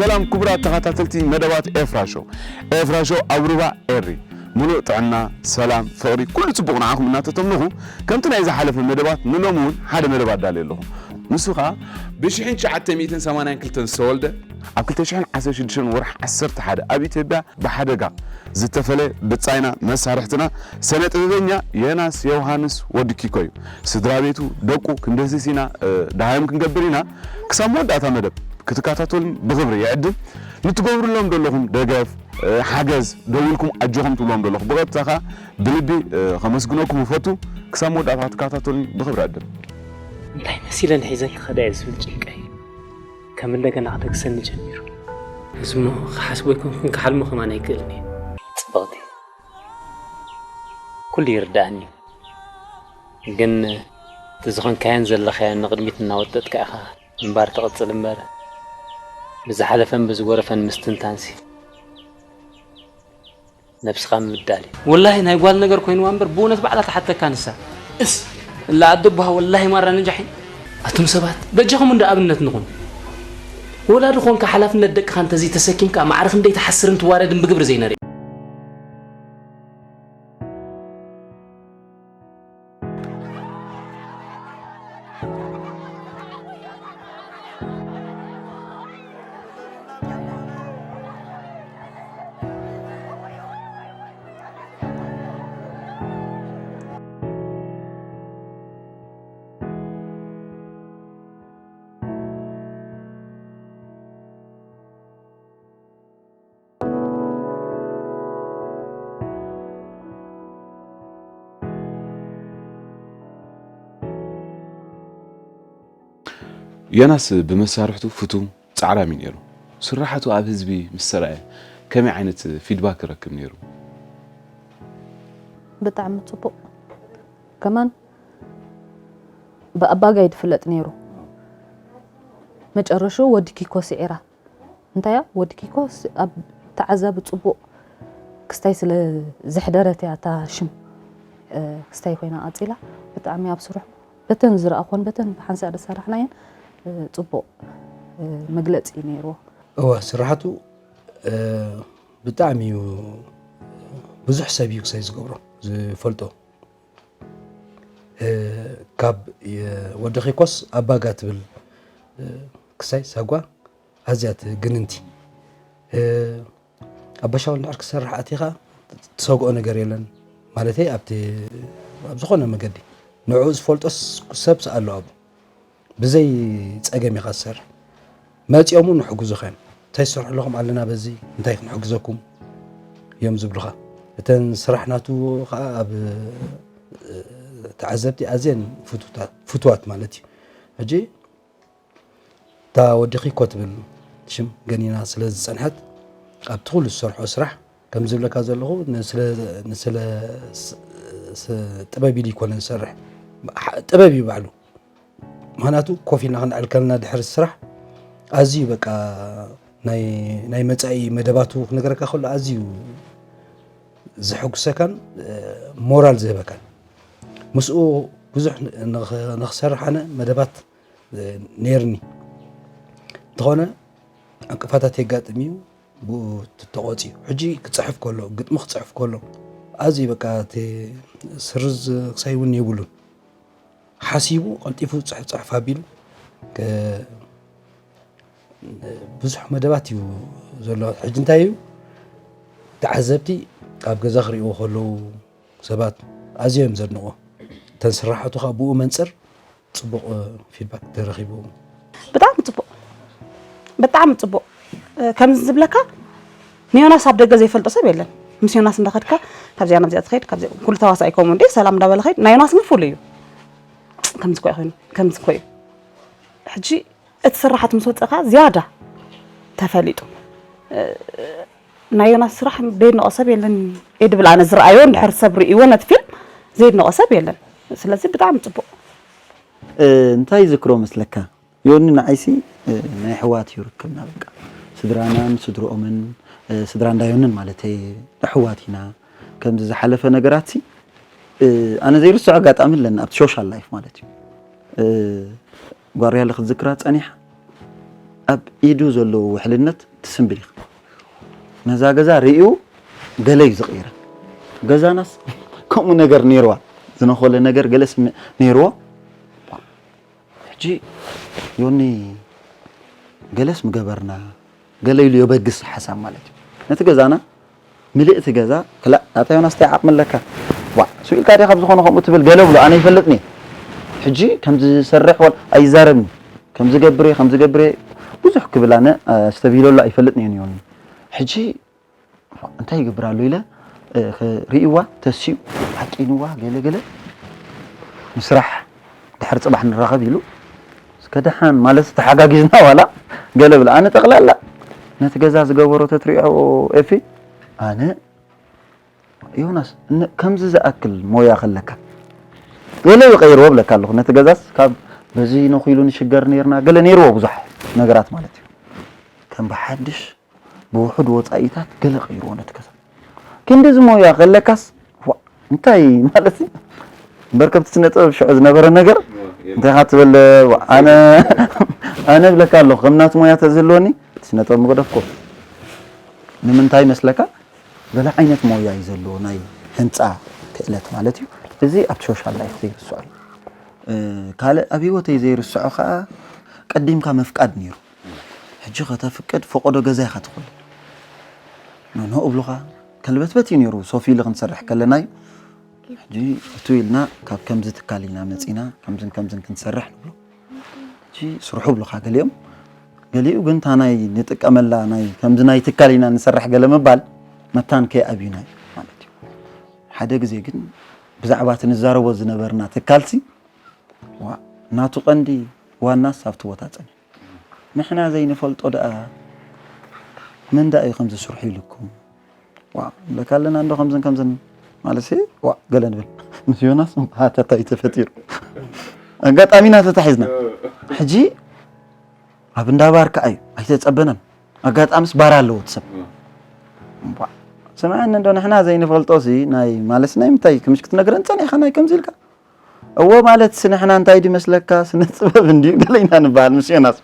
ሰላም ክቡራት ተኸታተልቲ መደባት ኤፍራ ሾው። ኤፍራ ሾው ኣብ ሩባ ኤሪ ምሉእ ጥዕና፣ ሰላም፣ ፍቕሪ፣ ኩሉ ጽቡቕ ንዓኹም እናተተምነኹ፣ ከምቲ ናይ ዝሓለፈ መደባት ንሎሚ እውን ሓደ መደብ ኣዳልየ ኣለኹ። ንሱ ኸኣ ብሽሕን ትሽዓተ ሚእትን ሰማንያን ክልተን ዝተወልደ፣ ኣብ ክልተ ሽሕን ዓሰርተ ሽዱሽተን ወርሒ ዓሰርተ ሓደ ኣብ ኢትዮጵያ ብሓደጋ ዝተፈለ ብጻይና መሳርሕትና ስነ ጥበበኛ ዮናስ ዮሃንስ ወዲ ኪኮ እዩ። ስድራ ቤቱ፣ ደቁ ክንድህስስ ኢና፣ እ፣ ደሃዮም ክንገብር ኢና። ክሳብ መወዳእታ መደብ ክትከታተሉን ብኽብሪ ይዕድም። ንትገብሩሎም ዘለኹም ደገፍ፣ እ፣ ሓገዝ፣ ደዊልኩም ኣጆኹም ትብሎም ዘለኹም ብቐጥታ ከኣ ብልቢ፣ እ፣ ከመስግነኩም እፈቱ። ክሳብ መወዳእታ ክትከታተሉን ብኽብሪ ይዕድም። እንታይ መሲለን ሒዘን ክኸዳ እየ ዝብል ጭንቀይ ከም እንደገና ክደግሰኒ ጀሚሩ። እዚ እሞ ክሓስቦ ኣይኮንኩን ክሓልሞ ከማን ኣይክእልን እየ። ጽብቕቲ፣ ኩሉ ይርድኣኒ እዩ። ግን እቲ ዝኾንካዮን ዘለኻዮን ንቕድሚት እናወጠጥካ ኢኻ ምንባር ትቕጽል እምበር፣ ብዝሓለፈን ብዝጎረፈን ምስትንታንሲ ነብስኻ ምብዳል እዩ። ወላሂ ናይ ጓል ነገር ኮይንዋ እምበር ብእውነት ባዕላ ትሓተካ ንሳ። እስ እላ ኣደቡሃ ወላሂ ማራ ነጃሒ። ኣቱም ሰባት በጃኹም እንደ ኣብነት ንኹን። ወላዲ ኾንካ ሓላፍነት ደቅኻ እንተዘይተሰኪምካ ማዕረ ክንደይ ትሓስርን ትዋረድን ብግብሪ ዘይነርኢ። ዮናስ ብመሳርሕቱ ፍቱው ጻዕራም እዩ ነይሩ። ስራሓቱ ኣብ ህዝቢ ምስ ተራእየ ከመይ ዓይነት ፊድባክ ይረክብ ነይሩ? ብጣዕሚ ጽቡቕ። ከማን ብኣባጋይ ዝፍለጥ ነይሩ። መጨረሽኡ ወዲ ኪኮ ስዒራ። እንታያ ወዲ ኪኮ ስ- ኣብ ተዓዛቢ ጽቡቕ ክስታይ ስለ ዘሕደረት እያ እታ ሽም እ፣ ክስታይ ኮይና ቀጺላ። ብጣዕሚ ኣብ ስርሑ በተን ዝረኣኹን በተን ብሓንሳእ ዝሰራሕናየን እ፣ ጽቡቕ እ፣ መግለጺ እዩ ነይርዎ። እወ ስራሕቱ እ፣ ብጣዕሚ እዩ ብዙሕ ሰብ እዩ ክሳይ ዝገብሮ ዝፈልጦ እ፣ ካብ የ- ወዲ ኺኮስ ኣባጋ ትብል እ፣ ክሳይ ሳጓ ኣዝያ ትግንንቲ እ፣ ኣባሻውል እንድሕር ክሰርሕ ኣቲኻ ትሰግኦ ነገር የለን ማለተይ ኣብቲ ኣብ ዝኾነ መገዲ ንዕኡ ዝፈልጦ ስ- ሰብ ኣሎ ኣብኡ ብዘይ ጸገም ኢኻ ትሰርሕ። መጺኦም እውን ይሕግዙኻ እዮም። እንታይ ትሰርሑ ኣለኹም ኣለና በዚ እንታይ ክንሕግዘኩም እዮም ዝብሉኻ። እተን ስራሕ ናቱ ከዓ ኣብ ተዓዘብቲ ኣዝየን ፍቱዋት ማለት እዩ። ሕጂ እታ ወዲ ኪኮ ትብል ሽም ገኒና ስለ ዝፀንሐት ኣብቲ ኩሉ ዝሰርሖ ስራሕ ከም ዝብለካ ዘለኹ ንስለ ጥበብ ኢሉ ይኮነ ዝሰርሕ ጥበብ እዩ ባዕሉ። ምክንያቱ ኮፍ ኢልና ክንዕል ከለና ድሕሪ ስራሕ ኣዝዩ በቃ ናይ ናይ መጻኢ መደባቱ ክነግረካ ከሎ ኣዝዩ ዘሐጉሰካን ሞራል ዝህበካን ምስኡ ብዙሕ ንክሰርሕ ኣነ መደባት ነይርኒ እንተኾነ ዕንቅፋታት የጋጥም እዩ ብኡ ተቆፂ ሕጂ ክፅሕፍ ከሎ ግጥሚ ክፅሕፍ ከሎ ኣዝዩ በቃ እቲ ስርዝ ክሳይ እውን የብሉን ሓሲቡ ቀልጢፉ ፅሕፍ ፅሕፍ ኣቢሉ ብዙሕ መደባት እዩ ዘሎ ሕጂ እንታይ እዩ ተዓዘብቲ ኣብ ገዛ ክሪእዎ ከለዉ ሰባት ኣዝዮም ዘድንቆ እተን ስራሕቱ ከዓ ብኡ መንፅር ፅቡቕ ፊድባክ ተረኺቡ ብጣዕሚ ፅቡቕ ብጣዕሚ ፅቡቕ ከምዚ ዝብለካ ንዮናስ ኣብ ደገ ዘይፈልጦ ሰብ የለን ምስ ዮናስ እንዳኸድካ ካብዚኣ ናብዚኣ ትኸይድ ካብዚ ኩሉ ተዋሳኢ ከምኡ እንዲ ሰላም እንዳበለ ኸይድ ናይ ዮናስ ግን ፍሉ እዩ ከምዚ ኮ ኮይኑ ከምዚ ኮ እዩ ሕጂ እቲ ስራሓት ምስ ወፀእካ ዝያዳ ተፈሊጡ ናይ ዮናስ ስራሕ ደይድንቆ ሰብ የለን እየ ድብል ኣነ ዝረኣዮ እንድሕር ሰብ ርእይዎ ነቲ ፊልም ዘይድንቆ ሰብ የለን ስለዚ ብጣዕሚ ፅቡቅ እንታይ ይዝክሮ መስለካ ዮኒ ንዓይሲ ናይ ኣሕዋት እዩ ርክብና በቃ ስድራናን ስድርኦምን ስድራ እንዳ ዮንን ማለተይ ኣሕዋት ኢና ከምዚ ዝሓለፈ ነገራት ሲ ኣነ ዘይርስዖ ኣጋጣሚ ኣለና ኣብቲ ሶሻል ላይፍ ማለት እዩ ጓርያለ ክትዝክራ ፀኒሓ ኣብ ኢዱ ዘለዉ ውሕልነት ትስንብድ ኢኻ። ነዛ ገዛ ርእዩ ገለ እዩ ዝቕይራ። ገዛናስ ከምኡ ነገር ነይርዋ፣ ዝነኾለ ነገር ገለስ ም- ነይርዎ። ሕጂ ዮኒ ገለስ ምገበርና ገለ ኢሉ የበግስ ሓሳብ ማለት እዩ። ነቲ ገዛና ምልእቲ ገዛ ክላእ ኣታ ዮናስ እንታይ ዓቕሚ ኣለካ? ዋ ስኢልካ ዲኻ ብዝኾነ ከምኡ ትብል ገለ ብሎ ኣነ ይፈልጥኒ። ሕጂ ከም ዝሰርሕ ወል ኣይዛረብኒ። ከም ዝገብር እየ ከም ዝገብር እየ ብዙሕ ክብል ኣነ ኣስተብሂለሉ ኣይፈልጥን እየ ዮኒ። ሕጂ እንታይ ይገብር ኣሎ ኢለ ክርእይዋ ተሲኡ ሓቂንዋ ገለ ገለ ምስራሕ ድሕሪ ፅባሕ ንራኸብ ኢሉ እስከ ደሓን ማለት ተሓጋጊዝና ዋላ ገለ ብለ ኣነ ጠቕላላ ነቲ ገዛ ዝገበሮ ተትሪኦ ኤፊ ኣነ ዮናስ እነ- ከምዚ ዝኣክል ሞያ ከለካ ገለ ይቀይርዎ ብለካ ኣለኹ ነቲ ገዛስ ካብ በዚ ነኺሉ ንሽገር ነርና ገለ ነይርዎ ብዙሕ ነገራት ማለት እዩ ከም ብሓድሽ ብውሑድ ወፃኢታት ገለ ቀይርዎ ነቲ ገዛ ክንዲ እዚ ሞያ ከለካስ ዋ እንታይ ማለት እዩ እምበር ከምቲ ስነ ጥበብ ሽዑ ዝነበረ ነገር እንታይ ካ ትበል ዋ፣ ኣነ ኣነ ብለካ ኣለኹ ከም ናት ሞያ ተዝህልወኒ እቲ ስነ ጥበብ ምገደፍኮ ንምንታይ መስለካ ገለ ዓይነት ሞያ እዩ ዘለዎ ናይ ህንፃ ክእለት ማለት እዩ እዚ ኣብቲ ሶሻል ላይፍ ዘይርስዖ እዩ ካልእ ኣብ ህይወተይ ዘይርስዖ ከዓ ቀዲምካ ምፍቃድ ነይሩ ሕጂ ከተፍቅድ ፈቆዶ ገዛ ኢኻ ትኽእል ኖኖ እብሉኻ ከልበትበት እዩ ነይሩ ሶፊ ኢሉ ክንሰርሕ ከለና እዩ ሕጂ እቱ ኢልና ካብ ከምዚ ትካል ኢና መፂና ከምዝን ከምዝን ክንሰርሕ ንብሎ ሕጂ ስርሑ ብሉኻ ገሊኦም ገሊኡ ግን እታ ናይ ንጥቀመላ ናይ ከምዚ ናይ ትካል ኢና ንሰርሕ ገለ ምባል መታን ከይኣብዩና እዩ ማለት እዩ ሓደ ግዜ ግን ብዛዕባ እቲ ንዛረቦ ዝነበርና ትካልሲ ዋ ናቱ ቀንዲ ዋናስ ኣብቲ ቦታ ጸኒሑ ንሕና ዘይንፈልጦ ደኣ መን ደኣ እዩ ከምዚ ስርሑ ኢልኩም ዋ ለካ ኣለና እንዶ ከምዝን ከምዝን ማለት ሲ ዋ ገለ ንብል ምስ ዮናስ ሃተታ እዩ ተፈጢሩ ኣጋጣሚና ተታሒዝና ሕጂ ኣብ እንዳባር ከዓ እዩ ኣይተጸበነን ኣጋጣሚስ ባር ኣለዎ ትሰብ ስምዐኒ እንዶ ንሕና ዘይንፈልጦ ሲ ናይ ማለት ናይ ምንታይ ክምሽ ክትነግረን ጸኒሕካ ናይ ከምዚ ኢልካ እዎ ማለት ንሕና እንታይ ድመስለካ ስነ ጥበብ እንድዩ ገለ ኢና ንበሃል ምስ ዮናስ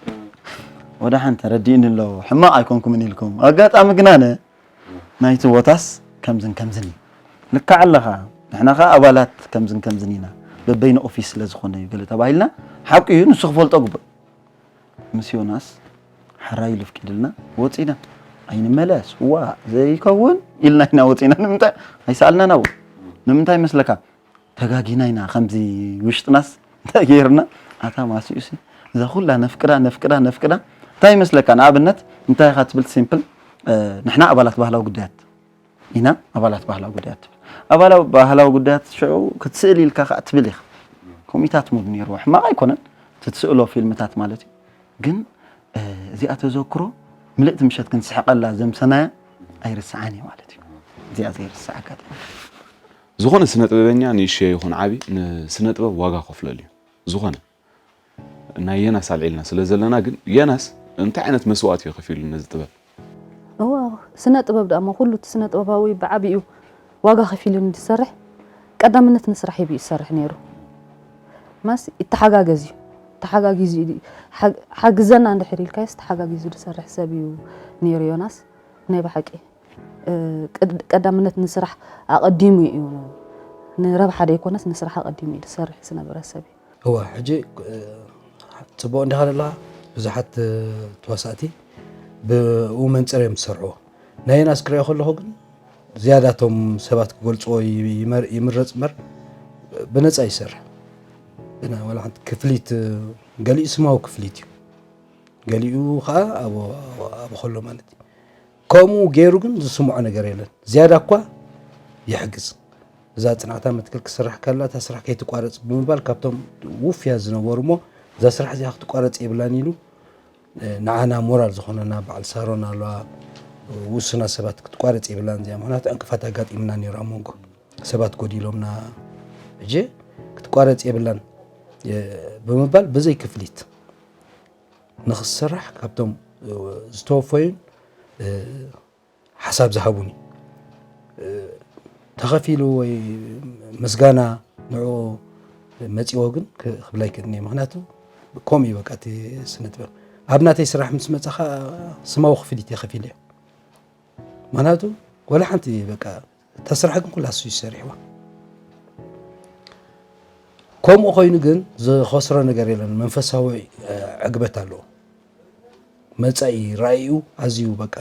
ወደ ሓን ተረዲእኒ ኣለዎ ሕማቕ ኣይኮንኩምን ኢልኩም ኣጋጣሚ ግናነ ናይቲ ቦታስ ከምዝን ከምዝን እዩ ልክዕ ኣለኻ ንሕና ኸዓ ኣባላት ከምዝን ከምዝን ኢና በበይኑ ኦፊስ ስለ ዝኾነ እዩ ገለ ተባሂልና ሓቂ እዩ ንሱ ክፈልጦ ግቡእ ምስ ዮናስ ሓራይ ኢሉ ፍቂድልና ወፂና ኣይንመለስ ዋ ዘይከውን ኢልና ኢና ወፂና ንምንታይ ኣይሰኣልናን ኣብኡ ንምንታይ መስለካ ተጋጊና ኢና ከምዚ ውሽጥናስ እንታይ ገይርና ኣታ ማሲኡሲ እዛ ኩላ ነፍቅዳ ነፍቅዳ ነፍቅዳ እንታይ ይመስለካ ንኣብነት እንታይ ኢኻ ትብል ሲምፕል ንሕና ኣባላት ባህላዊ ጉዳያት ኢና ኣባላት ባህላዊ ጉዳያት ትብል ኣባላት ባህላዊ ጉዳያት ሽዑ ክትስእል ኢልካ ከዓ ትብል ኢኻ ኮሚታት ሙድ ነይርዎ ሕማቕ ኣይኮነን ትትስእሎ ፊልምታት ማለት እዩ ግን እዚኣ ተዘክሮ ምልእቲ ምሸት ክንስሕቀላ ዘምሰናያ ኣይርስዓን እዩ ማለት እዩ እዚኣ ዘይርስዓ ኣጋጣሚ ዝኾነ ስነ ጥበበኛ ንእሽዮ ይኹን ዓቢ ንስነ ጥበብ ዋጋ ከፍለሉ እዩ ዝኾነ ናይ የናስ ኣልዒልና ስለ ዘለና ግን የናስ እንታይ ዓይነት መስዋእቲ እዩ ከፊሉ ነዚ ጥበብ እዋ ስነ ጥበብ ደኣ እሞ ኩሉ እቲ ስነ ጥበባዊ ብዓቢኡ ዋጋ ከፊሉ ንዝሰርሕ ቀዳምነት ንስራሕ ሂቡ ይሰርሕ ነይሩ ማስ ይተሓጋገዝ እዩ ተሓጋጊዙ እዩ ሓግዘና እንድሕር ኢልካዮስ ተሓጋጊዙ ዝሰርሕ ሰብ እዩ ነይሩ ዮናስ ናይ ብሓቂ ቀዳምነት ንስራሕ ኣቐዲሙ እዩ ንረብሓ ደይኮነስ ንስራሕ ኣቐዲሙ እዩ ዝሰርሕ ዝነበረ ሰብ እዩ እዋ ሕጂ ፅቡቅ እንዲኻ ዘለኻ ብዙሓት ተዋሳእቲ ብኡ መንፅር እዮም ዝሰርሕዎ ናይ ዮናስ ክሪኦ ከለኹ ግን ዝያዳ እቶም ሰባት ክገልፅዎ ይምረፅ እምበር ብነፃ ይሰርሕ ዋላ ሓንቲ ክፍሊት ገሊኡ ስማዊ ክፍሊት እዩ ገሊኡ ከዓ ኣብ ከሎ ማለት እዩ ከምኡ ገይሩ ግን ዝስምዖ ነገር የለን ዝያዳ እኳ ይሕግዝ እዛ ፅንዓታ መትከል ክስራሕ ከላ እታ ስራሕ ከይትቋረፅ ብምባል ካብቶም ውፍያት ዝነበሩ እሞ እዛ ስራሕ እዚኣ ክትቋረፅ የብላን ኢሉ ንዓና ሞራል ዝኾነና በዓል ሳሮን ኣለዋ ውሱናት ሰባት ክትቋረፅ የብላን እዚኣ ምክንያቱ ዕንቅፋት ኣጋጢምና ነይሩ ኣብ መንጎ ሰባት ጎዲሎምና ሕጂ ክትቋረፅ የብላን ብምባል ብዘይ ክፍሊት ንኽስራሕ ካብቶም ዝተወፈዩን ሓሳብ ዝሃቡኒ ተኸፊሉ ወይ ምስጋና ንዕኡ መፂዎ ግን ክብል ኣይክእልን እየ ምክንያቱ ከምኡ እዩ በቃ እቲ ስነ ጥበብ ኣብ ናተይ ስራሕ ምስ መጻኻ ስማዊ ክፍሊት እየ ከፊለ። ምኽንያቱ ወላ ሓንቲ በቃ እታ ስራሕ ግን ኩላ እሱ እዩ ሰሪሕዋ። ከምኡ ኮይኑ ግን ዝኸስሮ ነገር የለን። መንፈሳዊ ዕግበት ኣለዎ። መጻኢ ራእዩ ኣዝዩ በቃ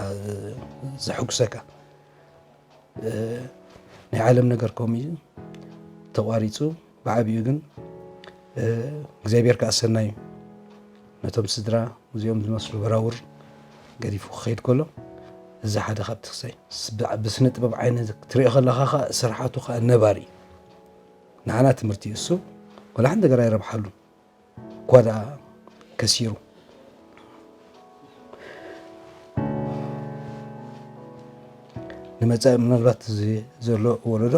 ዘሐጉሰካ። ናይ ዓለም ነገር ከምኡ እዩ ተቋሪጹ። ብዓቢኡ ግን እግዚኣብሔር ከኣ ሰናዩ ነቶም ስድራ እዚኦም ዝመስሉ በራውር ገዲፉ ክኸይድ ከሎ፣ እዚ ሓደ ካብቲ ክሳይ ብስነ ጥበብ ዓይነ ክትሪኦ ከለኻ ኸኣ ስርሓቱ ኸኣ ነባሪ እዩ። ንዓና ትምህርቲ እዩ እሱ። ወላ ሓንቲ ነገር ኣይረብሓሉን። እኳ ደኣ ከሲሩ። ንመጻኢ ምናልባት እዚ ዘሎ ወለዶ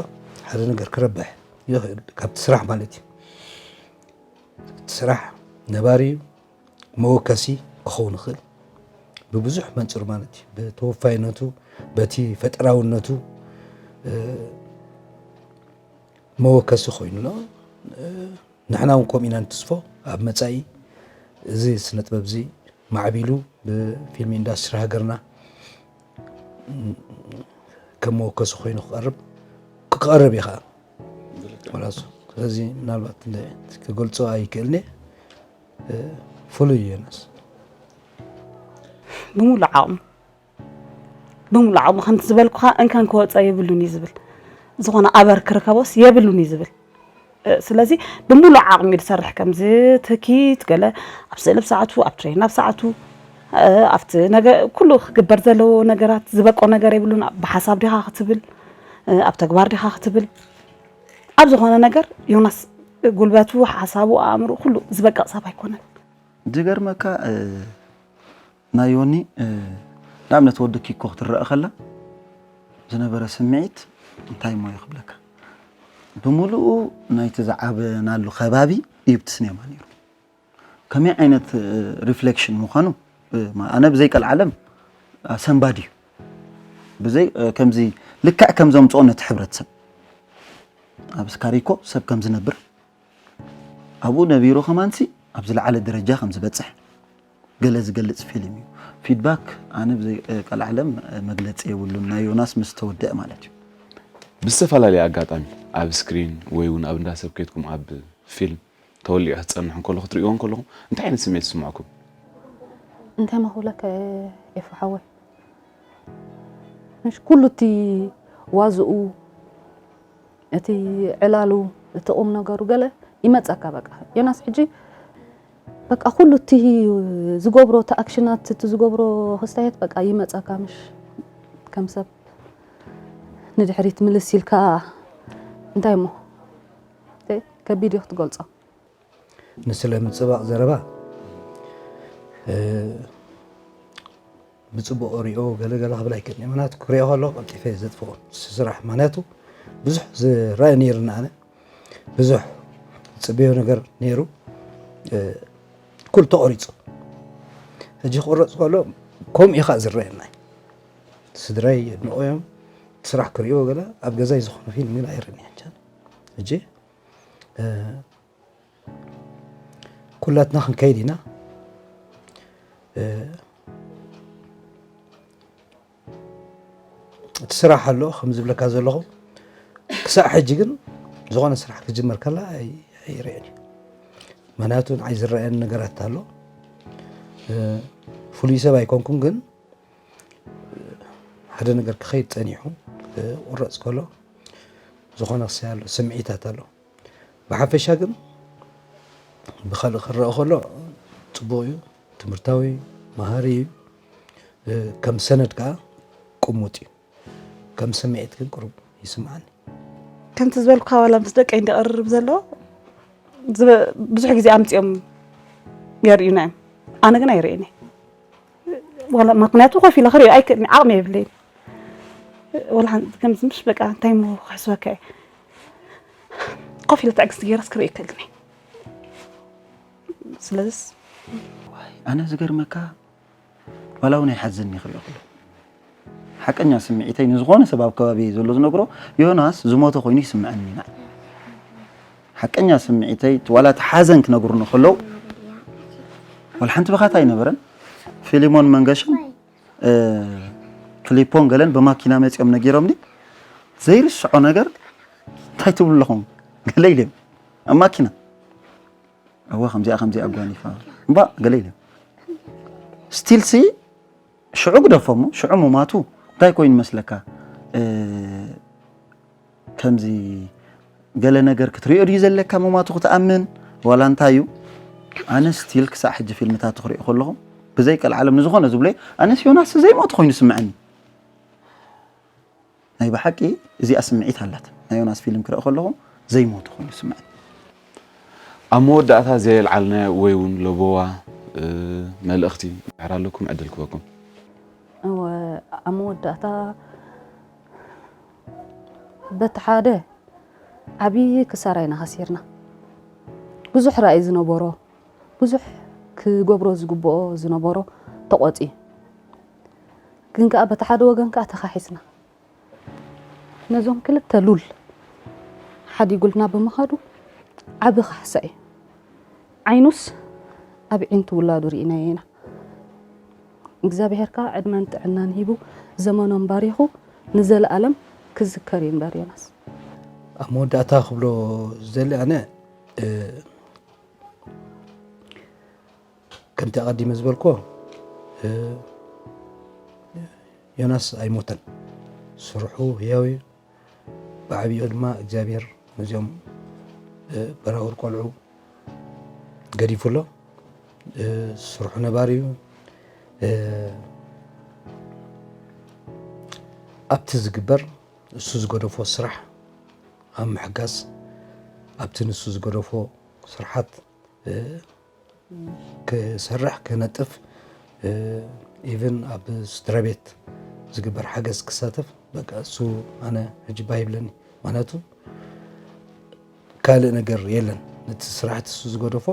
ሓደ ነገር ክረብሕ ይኽእል፣ ካብቲ ስራሕ ማለት እዩ። እቲ ስራሕ ነባሪ እዩ፣ መወከሲ ክኸውን ይኽእል። ብብዙሕ መንጽር ማለት እዩ። ብተወፋይነቱ፣ በቲ ፈጠራውነቱ፣ እ፣ መወከሲ ኮይኑ ኣሎ። እ፣ ንሕና እውን ከምኡ ኢና ንትስፎ። ኣብ መጻኢ እዚ ስነ ጥበብ እዚ ማዕቢሉ ብፊልም ኢንዳስትሪ ሃገርና ከም መወከሲ ኮይኑ ክቐርብ፣ ክቐርብ እዩ ኸዓ። ወላሱ። ስለዚ ምናልባት እንደ ክገልጾ ኣይክእልን እየ። እ፣ ፍሉይ እዩ ዮናስ። ብምሉእ ዓቕሙ፣ ብምሉእ ዓቕሙ ከምቲ ዝበልኩኻ እንከን ክወጾ የብሉን እዩ ዝብል። ዝኾነ ኣበር ክርከቦስ የብሉን እዩ ዝብል። እ፣ ስለዚ ብምሉእ ዓቕሚ እዩ ዝሰርሕ። ከምዚ ትኪት ገለ ኣብ ስእሊ ብሰዓቱ፣ ኣብ ትሬን ኣብ ሰዓቱ፣ እ፣ ኣብቲ ነገ-፣ ኩሉ ክግበር ዘለዎ ነገራት ዝበቆ ነገር የብሉን። ብሓሳብ ዲኻ ክትብል፣ እ፣ ኣብ ተግባር ዲኻ ክትብል፣ ኣብ ዝኾነ ነገር ዮናስ ጉልበቱ፣ ሓሳቡ፣ ኣእምሮ ኩሉ ዝበቅቕ ሰብ ኣይኮነን። ዝገርመካ፣ እ፣ ናይ ዮኒ፣ እ፣ ንኣብነት ወዲ ኪኮ ክትረአ ከላ ዝነበረ ስምዒት እንታይ እሞ እዩ ክብለካ? ብምሉኡ ናይቲ ዝዓበናሉ ከባቢ እዩ ብቲ ሲኔማ ነይሩ። ከመይ ዓይነት፣ እ፣ ሪፍሌክሽን ምዃኑ፣ እ፣ ማ-፣ ኣነ ብዘይ ቀልዓለም፣ ኣ፣ ሰንባድ እዩ። ብዘይ፣ እ፣ ከምዚ ልክዕ ከም ዘምጽኦ ነቲ ሕብረተሰብ። ኣብ ስካሪኮ ሰብ ከም ዝነብር፣ ኣብኡ ነቢሩ ከማንሲ ኣብ ዝለዓለ ደረጃ ከም ዝበጽሕ ገለ ዝገልጽ ፊልም እዩ። ፊድባክ ኣነ ብዘይ፣ እ፣ ቀልዓለም፣ እ፣ መግለጺ የብሉን። ናይ ዮናስ ምስ ተወደአ ማለት እዩ። ብዝተፈላለየ ኣጋጣሚ ኣብ ስክሪን ወይ እውን ኣብ እንዳ ሰብ ከይድኩም ኣብ ፊልም ተወሊዑ ክትጸንሕ እንከሎ ክትርእይዎ እንከለኹም እንታይ ዓይነት ስምዒት ይስምዓኩም? እንታይ መኽብለካ ኤፉ ሓወይ? ምሽ ኩሉ እቲ ዋዝኡ፣ እቲ ዕላሉ፣ እቲ ቁም ነገሩ ገለ ይመጸካ በቃ። ዮናስ ሕጂ በቃ ኩሉ እቲ ዝገብሮ፣ እቲ ኣክሽናት፣ እቲ ዝገብሮ ክስታያት በቃ ይመጸካ ምሽ ከም ሰብ ንድሕሪት ምልስ ኢልካ እንታይ እሞ? ከቢድ እዩ ክትገልጾ። ንስለ ምጽባቕ ዘረባ፣ እ፣ ብጽቡቕ ሪኦ ገለ ገለ ክብል ኣይክእልን እየ። ምኽንያቱ ክሪኦ ከለኹ ቀልጢፈ እየ ዘጥፍኦ። ስራሕ ምኽንያቱ ብዙሕ ዝረአ ነይሩኒ ኣነ። ብዙሕ ዝጽበዮ ነገር ነይሩ። እ፣ ኩሉ ተቖሪጹ። ሕጂ ክቑረጽ ከሎ ከምኡ እዩ ኸኣ ዝረኣየና። ስድራይ የድንቖ እዮም። እቲ ስራሕ ክሪኦ ገለ ኣብ ገዛይ ዝኾነ ፊልም ግን ኣይርእን እየ። ሕጂ፣ እ፣ ኩላትና ክንከይድ ኢና። እ፣ እቲ ስራሕ ኣሎ፣ ከም ዝብለካ ዘለኹ፣ ክሳዕ ሕጂ ግን ዝኾነ ስራሕ ክጅመር ከላ ኣይ-፣ ኣይርእን እዩ። ምኽንያቱ ንዓይ ዝረኣየኒ ነገራት ኣሎ። እ፣ ፍሉይ ሰብ ኣይኮንኩን፣ ግን ሓደ ነገር ክኸይድ ጸኒሑ ክቁረጽ ከሎ ዝኾነ ክሳይ ኣሎ፣ ስምዒታት ኣሎ። ብሓፈሻ ግን ብኻልእ ክረአ ከሎ ጽቡቕ እዩ፣ ትምህርታዊ፣ መሃሪ እዩ። እ፣ ከም ሰነድ ከኣ ቅሙጥ እዩ። ከም ስምዒት ግን ቅሩብ ይስምዓኒ። ከምቲ ዝበልኩኻ ዋላ ምስ ደቀይ እንዲቐርርብ ዘሎ ዝበ-፣ ብዙሕ ግዜ ኣምጺኦም የርእዩና እዮም። ኣነ ግን ኣይርእን እየ። ዋላ ምኽንያቱ ኮፍ ኢለ ክርእዮ ኣይክእልን፣ ዓቕሚ የብለይን። ዋላ ሓንቲ ከምዚ ምሽ በቃ እንታይ እሞ ክሕስበካ እየ። ኮፍ ኢለ ትዕግስቲ ገይረስ ክርእዮ ኣይክእልን እየ። ስለዚስ ዋይ፣ ኣነ ዝገርመካ ዋላ እውን ኣይሓዝን እየ ክርእዮ ከለኹ። ሓቀኛ ስምዒተይ ንዝኾነ ሰብ ኣብ ከባቢ ዘሎ ዝነግሮ ዮናስ ዝሞተ ኮይኑ ይስምዐኒ ኢና። ሓቀኛ ስምዒተይ ዋላ እቲ ሓዘን ክነግሩኒ ከለዉ ዋላ ሓንቲ ብኻታ ኣይነበረን። ፊሊሞን መንገሻን እ፣ ፍሊፖን ገለን ብማኪና መጺኦም ነጊሮምኒ። ዘይርስዖ ነገር፣ እንታይ ትብሉ ኣለኹም? ገለ ኢሎም ኣብ ማኪና፣ እወ ከምዚኣ ከምዚኣ ኣጓኒፋ እምባ ገለ ኢሎም። ስቲልሲ ሽዑ ግደፎሞ፣ ሽዑ ምማቱ እንታይ ኮይኑ መስለካ? እ፣ ከምዚ ገለ ነገር ክትሪኦ ድዩ ዘለካ ምማቱ ክትኣምን ዋላ እንታይ እዩ? ኣነ ስቲል ክሳዕ ሕጂ ፊልምታቱ ክሪኦ ከለኹ ብዘይ ቀልዓለም ንዝኾነ ዝብሎ ኣነስ ዮናስ ዘይሞት ኮይኑ ስምዐኒ። ናይ ብሓቂ እዚኣ ስምዒት ኣላት። ናይ ዮናስ ፊልም ክርኢ ከለኹ ዘይሞት ኮይኑ ስምዐኒ። ኣብ መወዳእታ ዘየልዓልናዮ ወይ እውን ለበዋ እ፣ መልእኽቲ ድሕር ኣለኩም ዕድል ክበኩም። እወ ኣብ መወዳእታ በቲ ሓደ ዓብዪ ክሳራ ኢና ከሲርና። ብዙሕ ራእይ ዝነበሮ ብዙሕ ክገብሮ ዝግብኦ ዝነበሮ ተቖፂ ግን ከዓ በቲ ሓደ ወገን ከዓ ተኻሒስና ነዞም ክልተ ሉል ሓዲጉልና ብምኻዱ ዓቢ ካሕሳ እዩ። ዓይኑስ ኣብ ዒንቲ ውላዱ ርኢናዮ ኢና። እግዚኣብሔር ከዓ ዕድመን ጥዕናን ሂቡ ዘመኖም ባሪኹ ንዘለኣለም ክዝከር እዩ እምበር ዮናስ። ኣብ መወዳእታ ክብሎ ዝደሊ ኣነ እ፣ ከምቲ ኣቐዲመ ዝበልኮ እ፣ ዮናስ ኣይሞተን፣ ስርሑ ህያው እዩ። ብዓብይኡ ድማ እግዚኣብሔር ነዚኦም እ፣ በራውር ቆልዑ ገዲፉ ኣሎ። እ፣ ስርሑ ነባሪ እዩ። እ፣ ኣብቲ ዝግበር እሱ ዝገደፎ ስራሕ ኣብ ምሕጋዝ ኣብቲ ንሱ ዝገደፎ ስርሓት እ፣ ክሰርሕ ክነጥፍ ኢቭን ኣብ ስድራ ቤት ዝግበር ሓገዝ ክሳተፍ በቃ እሱ ኣነ ሕጂ ባህ ይብለኒ። ምክንያቱ ካልእ ነገር የለን፣ ነቲ ስራሕቲ እሱ ዝገደፎ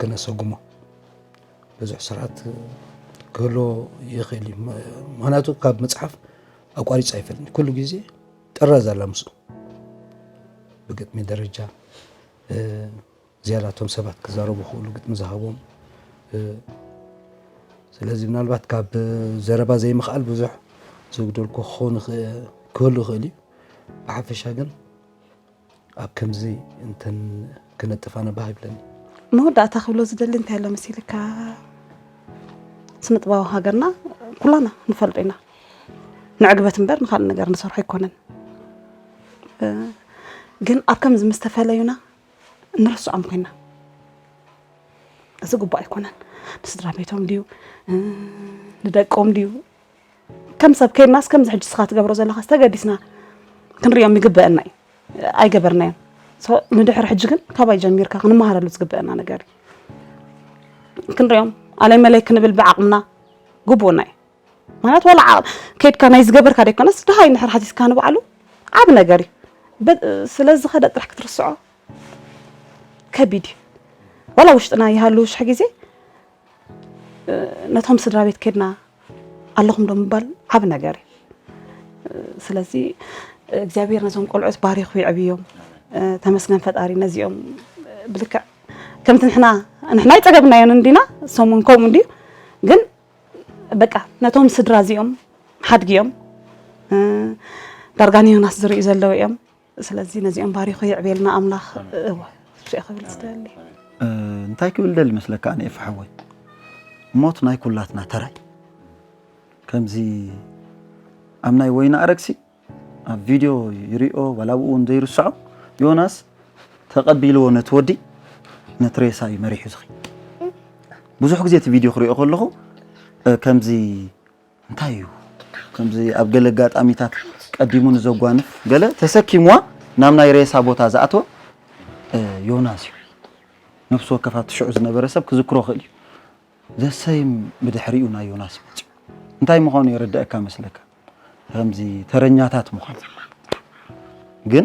ክነሰጉሞ ብዙሕ ስርዓት ክህልዎ ይኽእል እዩ። ምክንያቱ ካብ መፅሓፍ ኣቋሪፁ ኣይፈልጥን፣ ኩሉ ግዜ ጥራዝ ኣላ ምስኡ ብግጥሚ ደረጃ ዝያዳ እቶም ሰባት ክዛረቡ ክእሉ ግጥሚ ዝሃቦም። ስለዚ ምናልባት ካብ ዘረባ ዘይምኽኣል ብዙሕ ዝጉደልኩ ክኸውን ክህሉ ይኽእል እዩ። ብሓፈሻ ግን ኣብ ከምዚ እንተን ክነጥፍ ኣነ ባህ ይብለኒ። መወዳእታ ክብሎ ዝደሊ እንታይ ኣሎ መሲልካ? ስነ ጥበባዊ ሃገርና ኩላና ንፈልጦ ኢና። ንዕግበት እምበር ንካልእ ነገር ንሰርሖ ኣይኮነን። ግን ኣብ ከምዚ ምስ ተፈለዩና ንርስዖም ኮይና። እዚ ግቡእ ኣይኮነን። ንስድራ ቤቶም ድዩ ንደቆም ድዩ ከም ሰብ ከይድናስ ከምዚ ሕጂ ስኻ ትገብሮ ዘለኻስ ተገዲስና ክንሪኦም ይግበአና እዩ። ኣይገበርናዮን። ንድሕሪ ሕጂ ግን ካባይ ጀሚርካ ክንመሃረሉ ዝግበአና ነገር እዩ። ክንሪኦም ኣለይ መለይ ክንብል ብዓቕምና ግቡእና እዩ። ማለት ዋላ ከይድካ ናይ ዝገበርካ ደይኮነስ ድሃይ ንድሕር ሓቲትካ ንባዕሉ ዓብ ነገር እዩ። ስለዚ ኸደ ጥራሕ ክትርስዖ ከቢድ እዩ። ዋላ ውሽጥና ይሃሉ ሽሕ ግዜ ነቶም ስድራ ቤት ከድና ኣለኹም ዶ ምባል ዓብ ነገር እዩ። ስለዚ እግዚኣብሔር ነዞም ቆልዑት ባሪኹ ይዕብዮም። ተመስገን ፈጣሪ ነዚኦም ብልክዕ ከምቲ ንሕና ንሕና ይፀገብናዮን እንዲና እሶም እውን ከምኡ እንድዩ ግን በቃ ነቶም ስድራ እዚኦም ሓድጊ እዮም። ዳርጋ ንዮናስ ዝርእዩ ዘለዉ እዮም። ስለዚ ነዚኦም ባሪኹ የዕብየልና ኣምላኽ። እወ እሱ እየ ክብል ዝደሊ። እንታይ ክብል ደሊ መስለካ ኣነ ኤፍ ሓወይ፣ ሞት ናይ ኩላትና ተራይ ከምዚ ኣብ ናይ ወይኒ ኣረግሲ ኣብ ቪድዮ ይሪኦ ዋላ ብኡ እውን ዘይርስዖ ዮናስ ተቐቢልዎ ነቲ ወዲ ነቲ ሬሳ እዩ መሪሑ ዝኺ ብዙሕ ግዜ እቲ ቪድዮ ክሪኦ ከለኹ ከምዚ እንታይ እዩ ከምዚ ኣብ ገለ ኣጋጣሚታት ቀዲሙ ንዘጓንፍ ገለ ተሰኪምዋ ናብ ናይ ሬሳ ቦታ ዝኣተወ ዮናስ እዩ። ነፍሲ ወከፍ ኣብቲ ሽዑ ዝነበረ ሰብ ክዝክሮ ክእል እዩ። ዘሰይም ብድሕሪኡ ናይ ዮናስ መፅኡ እንታይ ምዃኑ የረድአካ መስለካ? ከምዚ ተረኛታት ምዃን ግን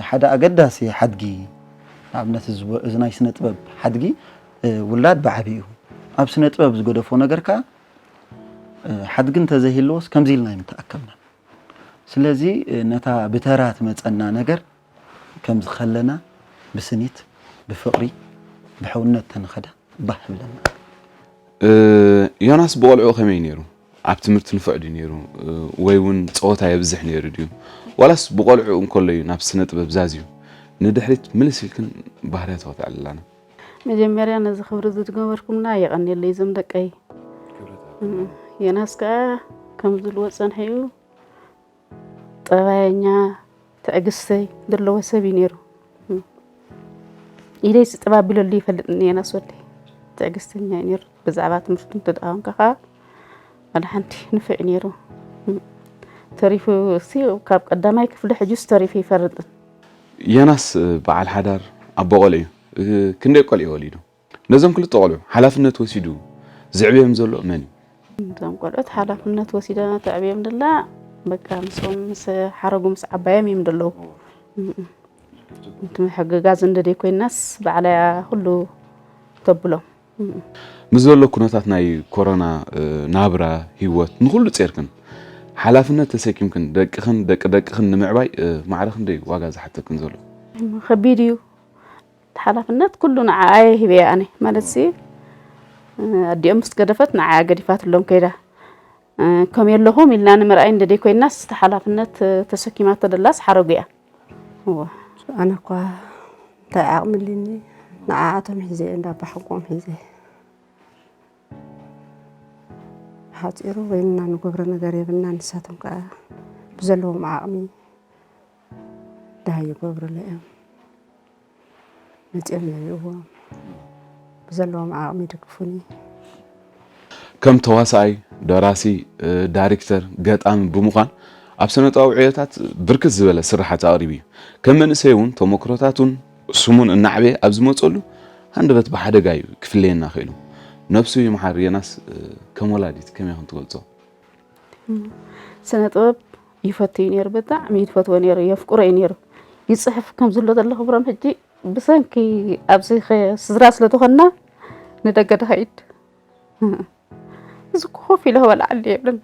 ሓደ ኣገዳሲ ሓድጊ ንኣብነት እዚ ናይ ስነ ጥበብ ሓድጊ ውላድ ብዓብይኡ ኣብ ስነ ጥበብ ዝገደፎ ነገር ከዓ ሓድጊ እንተዘይህልዎስ ከምዚ ኢልና ኣይምተኣከብና። ስለዚ ነታ ብተራ ትመፀና ነገር ከምዚ ከለና ብስኒት ብፍቕሪ ብሕውነት ተንኸዳ ባህ ይብለና። እ፣ ዮናስ ብቆልዑ ከመይ ነይሩ? ኣብ ትምህርቲ ንፉዕ ድዩ ነይሩ? እ፣ ወይ እውን ጸወታ የብዝሕ ነይሩ ድዩ? ዋላስ ብቆልዑ እንከሎ እዩ ናብ ስነ ጥበብ ዛዝዩ? ንድሕሪት ምልስ ኢልክን ባህርያቱ ከተዕልላና። መጀመርያ ነዚ ክብሪ ዝገበርኩምና የቐንየለይ እዞም ደቀይ። እ፣ ዮናስ ከኣ ከም ዝብልዎ ጸንሐ እዩ። ጠባየኛ፣ ትዕግስተይ ዘለዎ ሰብ እዩ ነይሩ። ኢደይ ስጥብ ኣቢለሉ ይፈልጥ እኒኤ ናስ ወደይ። ትዕግስተኛ እዩ ነይሩ። ብዛዕባ ትምህርቱ እንተ ደኣ ኮንካ ኸዓ፣ ዋላ ሓንቲ ንፉዕ እዩ ነይሩ። ተሪፉ እሲ ካብ ቀዳማይ ክፍሊ ሕጁስ ተሪፉ ይፈርጥን። የናስ በዓል ሓዳር ኣቦ ቆልዑ እዩ። ክንደይ ቆልዑ ወሊዱ? ነዞም ክልተ ቆልዑ ሓላፍነት ወሲዱ ዝዕብዮም ዘሎ መን እዩ? እዞም ቆልዑት ሓላፍነት ወሲዳ ተዕብዮም ደላ፣ በቃ፣ ምስኦም ምስ ሓረጉ ምስ ዓባዮም እዮም ደለዉ። እም። እቲ ምሕግጋዝ እንደ ደይ ኮይናስ፣ ባዕላ እያ ኩሉ ተብሎም። እም። ምስ ዘሎ ኩነታት ናይ ኮሮና፣ እ፣ ናብራ፣ ህይወት፣ ንኹሉ ጼርክን፣ ሓላፍነት ተሰኪምክን፣ ደቅኽን፣ ደቂ ደቅኽን ንምዕባይ፣ እ፣ ማዕረ ክንደይ ዋጋ ዝሓተክን ዘሎ? ከቢድ እዩ። እቲ ሓላፍነት ኩሉ ንዓኣ እየ ሂበያ ኣነ። ማለትሲ፣ እ፣ ኣዲኦም ምስ ገደፈት ንዓኣ ገዲፋትሎም ከይዳ። እ፣ ከም የለኹም ኢልና ንምርኣይ እንደ ደይ ኮይናስ፣ እቲ ሓላፍነት፣ እ፣ ተሰኪማቶ ደላስ ሓረጉ እያ። እወ። ኣነ እኳ እንታይ ዓቕሚ ኣሊኒ፣ ንዓኣቶም ሒዘ እየ፣ እንዳ ኣባሓጎኦም ሒዘ። ሓፂሩ በይንና ንገብሮ ነገር የብልና፣ ንሳቶም ከዓ ብዘለዎም ዓቕሚ ደሃይ ይገብሩሉ እዮም። መፂኦም የርእይዎም፣ ብዘለዎም ዓቕሚ ይድግፉኒ። ከም ተዋሳኣይ፣ ደራሲ፣ እ፣ ዳይሬክተር፣ ገጣሚ ብምዃን ኣብ ስነ ጥበባዊ ዕዮታት ብርክት ዝበለ ስርሓት ኣቕሪቡ እዩ። ከም መንእሰይ እውን ተመክሮታቱን ስሙን እናዕበየ ኣብ ዝመፀሉ ሃንደበት ብሓደጋ እዩ ክፍለየና ክኢሉ። ነብሱ ይምሓር። የናስ፣ እ፣ ከም ወላዲት ከመይ ኢኹም ትገልጾ? ስነ ጥበብ ይፈቱ እዩ ነይሩ፣ ብጣዕሚ እዩ ዝፈትዎ ነይሩ፣ የፍቅሮ እዩ ነይሩ። ይፅሕፍ ከም ዝሎ ዘሎ ክብሮም ሕጂ ብሰንኪ ኣብዚ ኸ-፣ ስድራ ስለ ዝኾንና ንደገ ድኸይድ። እዚ ኮፍ ኢለ ክበልዓሉ የብልን።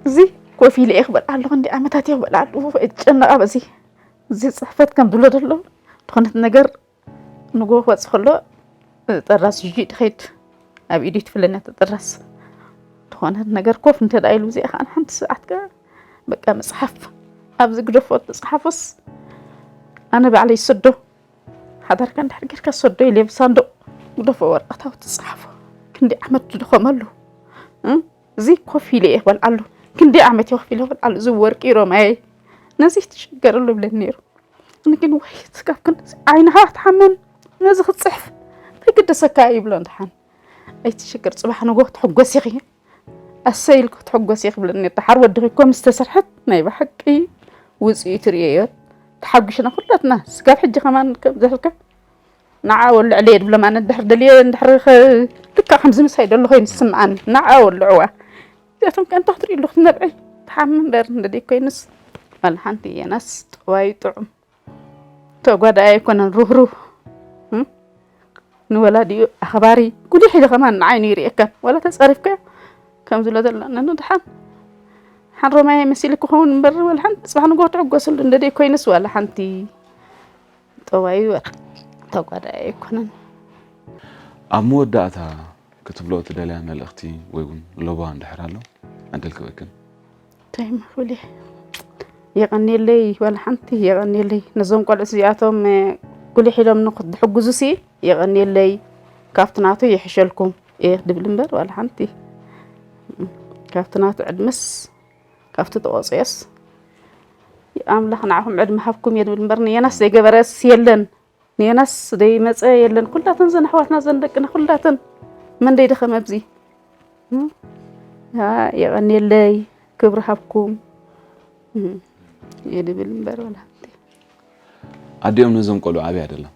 እዚ ኮፍ ኢለ እየ ክበልዓሉ፣ ክንደይ ዓመታት እየ ክበልዓሉ፣ እጨነቓ በዚ። እዚ ፅሕፈት ከም ዝብሎ ዘሎ ዝኾነት ነገር ንጎ ክወፅእ ከሎ፣ ጠራስ ይዤ ድኸይድ ኣብ ኢዱ ትፍለና ተጠራስ። ዝኾነ ነገር ኮፍ እንተ ደኣ ኢሉ እዚኣ ኸዓ ሓንቲ ሰዓት ከ በቃ መፅሓፍ ኣብዚ ግደፎ፣ ተፅሓፎስ ኣነ ባዕለይ ይሰዶ። ሓዳርካ እንድሕር ጌርካ ሰዶ ኢለ ብሳንዱቕ ግደፎ ወረቐት ኣብኡ ትፅሓፎ። ክንደይ ዓመት ትድኸመሉ፣ እ? እዚ ኮፍ ኢለ እየ ክበልዓሉ። ክንደይ ዓመት እየ ኮፍ ኢለ ክበልዓሉ። እዚ ወርቂ ሮማየይ ነዚ ትሽገረሉ ይብለኒ ነይሩ። ኣነ ግን ወይ ስጋብ ክንድዚ ዓይንኻ ክትሓመን ነዚ ክትፅሕፍ ከይገደሰካ ይብሎ። ደሓን ኣይትሽገር፣ ፅባሕ ንጎ ክትሕጎስ ኢኺ። ኣሰይ ኢልኩ ክትሕጎስ ኢኺ ክብለኒ። ደሓር ወድኺ እኮ ምስ ተሰርሐት ናይ ብሓቂ ውፅኢቱ ርእየዮ። ተሓጒስና ኩላትና ስጋብ ሕጂ ከማን ከም ዘልካ ንዓ ወልዕለየ ድብሎም። ኣነ እንድሕር ደልየ እንድሕር ኸ-፣ ልክዕ ከምዚ ምሳይ ደሎ ኮይኑ ዝስምዓኒ፣ ንዓ ወልዕዋ። እዚኣቶም ከ እንታይ ክትርእይሉ ክትነብዒ? ትሓሚ እምበር እንደ ደይ ኮይኑስ፣ ዋላ ሓንቲ የናስ ጠባዩ ጥዑም። ተጓዳኢ ኣይኮነን፣ ሩህሩህ። እም? ንወላዲኡ ኣኽባሪ፣ ጉሊሕ ኢሉ ከማን ንዓይኑ ይርእየካን። ዋላ ተጸሪፍካዮ፣ ከም ዝብሎ ዘሎ፣ ነኑ ደሓን፣ ሓን ሮማይ መሲሉ ክኸውን እምበር፣ ዋላ ሓንቲ ጽባሕ ንግሆ ትዕገሰሉ እንደ ደይ ኮይኑስ፣ ዋላ ሓንቲ ጠባዩ ተጓዳኢ ኣይኮነን። ኣብ መወዳእታ ክትብሎ እትደልያ መልእኽቲ ወይ እውን ለበዋ እንድሕር ኣሎ፣ ዕድል ክበክን። እንታይ መኽብሊ? የቐንየለይ፣ ዋላ ሓንቲ የቐንየለይ። ነዞም ቆልዑት እዚኣቶም፣ እ፣ ጉሊሕ ኢሎም ንኽትሕግዙሲ የቐንየለይ። ካብቲ ናቱ ይሕሸልኩም እየ ክድብል እምበር፣ ዋላ ሓንቲ። ካብቲ ናቱ ዕድመስ፣ ካብቲ ተቆጽዮስ፣ ኣምላኽ ንዓኹም ዕድመ ሃብኩም እየ ድብል እምበር፣ ንየናስ ዘይገበረስ የለን። ንየናስ ደይመጸ የለን። ኩላተን ዘን ኣሕዋትና ዘን ደቅና ኩላተን መን ደይደኸመ ኣብዚ? እም? ያ የቐንየለይ፣ ክብሪ ሃብኩም። እም። እየ ድብል እምበር ወላ ሓንቲ። ኣዲኦም ነዞም ቆልዑ ኣበይ ኣደላ?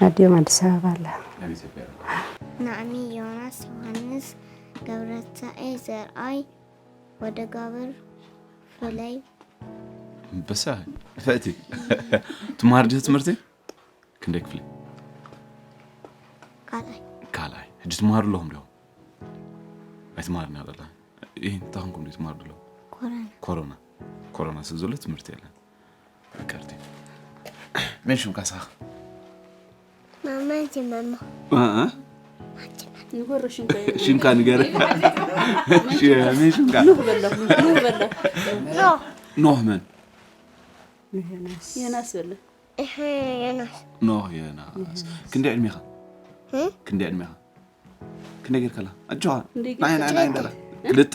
ኣዲኦም ኣዲስ ኣበባ ኣላ። ኣብ ኢትዮጵያ። ናዕሚ ዮናስ ዮሃንስ ገብረትንሳኤ ዘርኣይ ወደጋብር ፍለይ። ኣንበሳ፣ ንፍዕቲ። ትመሃር ዲኺ ትምህርቲ? ክንደይ ክፍሊ? ካልኣይ። ካልኣይ። ሕጂ ትመሃሩ ኣለኹም ዲኹም? ኣይትማርና ደላ። እ እንታይ ኮንኩም ዶ ትማር ደሎ? ኮሮና። ኮሮና ኮሮና ስለ ዘሎ ትምህርቲ የለን። ይቅርቲ። መን ሽምካ ሳኽ? ማማ እንጂ ማማ። እ እ? ንገሮ ሽምካ። ሽምካ ንገር። ሽ- መን ሽምካ? ኑህ በሎ። ኑህ በሎ። ኖ። ኖህ መን? ዮናስ። ዮናስ በሎ። እህ ዮናስ። ኖህ ዮናስ። ክንደይ ዕድሜኻ? እ? ክንደይ ዕድሜኻ? ክንደይ ጌርካ ኣላ ኣጆኻ? ክንደይ ናይ ናይ ናይ ጌርካ? ክልተ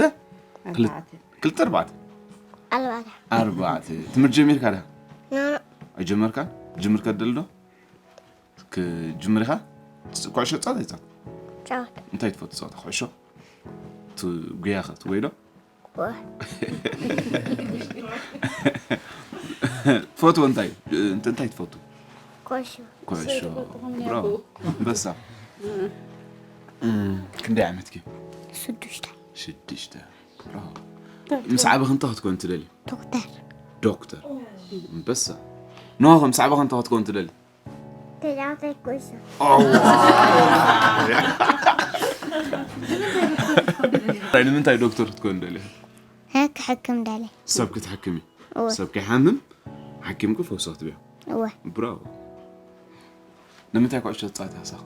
ክልተ ኣርባዕተ። ክልተ ኣርባዕተ። ኣርባዕተ። ኣርባዕተ ትምህርቲ ጀሚርካ ዳ? ኖ። ኣይጀመርካን? ጅምር ከደል ዶ? ክጅምር ኢኻ? ኩዕሾ ጻወት ኣይጻወት? ጻወት። እንታይ ትፈቱ ጸወታ ኩዕሾ? ትጉያ ኸ ትጎይ ዶ? ዋ። ትፈትዎ እንታይ እንታይ ትፈቱ? ኮሾ። ኮሾ። ብራቮ። ኣንበሳ። እም፣ ክንደይ ዓመትኪ? ሽዱሽተ። ሽዱሽተ። ብራቮ። ምስ ዓበኺ እንታይ ክትኮን ትደሊ? ዶክተር። ዶክተር። ኣንበሳ። ኖኸ ምስ ዓበኺ እንታይ ክትኮን ትደሊ? ተጫዋታይ ኩዕሶ። ኣዋ። ንምንታይ ዶክተር ክትኮን ደሊ? ሀ ክሕክም ደሊ። ሰብ ክትሕክሚ። እወ። ሰብ ከይሓምም ሓኪምኪ ፈውሲ ክትብዮ። እወ። ብራቮ። ንምንታይ ኩዕሾ ትጻወት ሓሳኽ?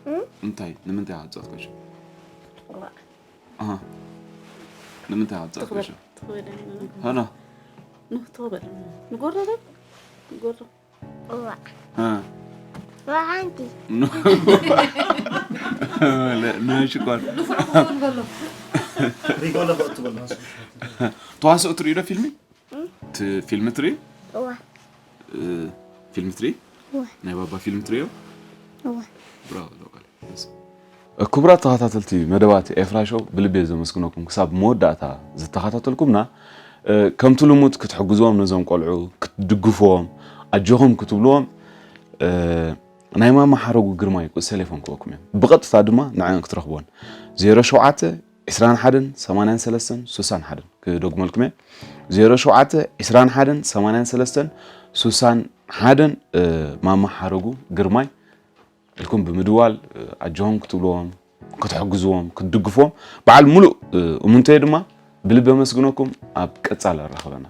እም? እንታይ ንምንታይ ክትጻወት ኩዕሾ? እወ። ኣሃ። ንምንታይ ክትጻወት ኩዕሾ? ትኽበል። ሃና። ንኽትኽበል። ንጎረረ ንጎረ እዋ። እ። ወሓንቲ። ን- ንሽኮር። ሪጎለ ከእቱ በሎ። ተዋስኦ ትርእዩ ዶ ፊልሚ? እም። ት- ፊልም ትርኢ? እዋ። እ፣ ፊልም ትርኢ? እዋ። ናይ ባባ ፊልም ትርእዮ? እዋ። ብራቮ፣ ሎቃል። ክቡራት ተኸታተልቲ መደባት ኤፍራ ሾው ብልቢ እየ ዘመስግነኩም። ክሳብ መወዳእታ ዝተኸታተልኩምና፣ እ፣ ከምቲ ልሙድ ክትሕግዝዎም ነዞም ቆልዑ፣ ክትድግፍዎም፣ ኣጆኹም ክትብልዎም፣ እ፣ ናይ ማማ ሓረጉ ግርማይ ቁጽሪ ቴሌፎን ክበኩም እዮም። ብቐጥታ ድማ ንዐን ክትረኽብወን። ዜሮ ሸውዓተ ዕስራን ሓደን ሰማንያን ሰለስተን ስሳን ሓደን ክደግመልኩም እየ። ዜሮ ሸውዓተ ዕስራን ሓደን ሰማንያን ሰለስተን ስሳን ሓደን፣ እ፣ ማማ ሓረጉ ግርማይ ኢልኩም ብምድዋል፣ እ፣ ኣጆኹም ክትብልዎም፣ ክትሕግዝዎም፣ ክትድግፍዎም፣ በዓል ሙሉእ፣ እ፣ እሙንተይ ድማ ብልቢ ኣመስግነኩም። ኣብ ቀጻሊ ኣራኽበና።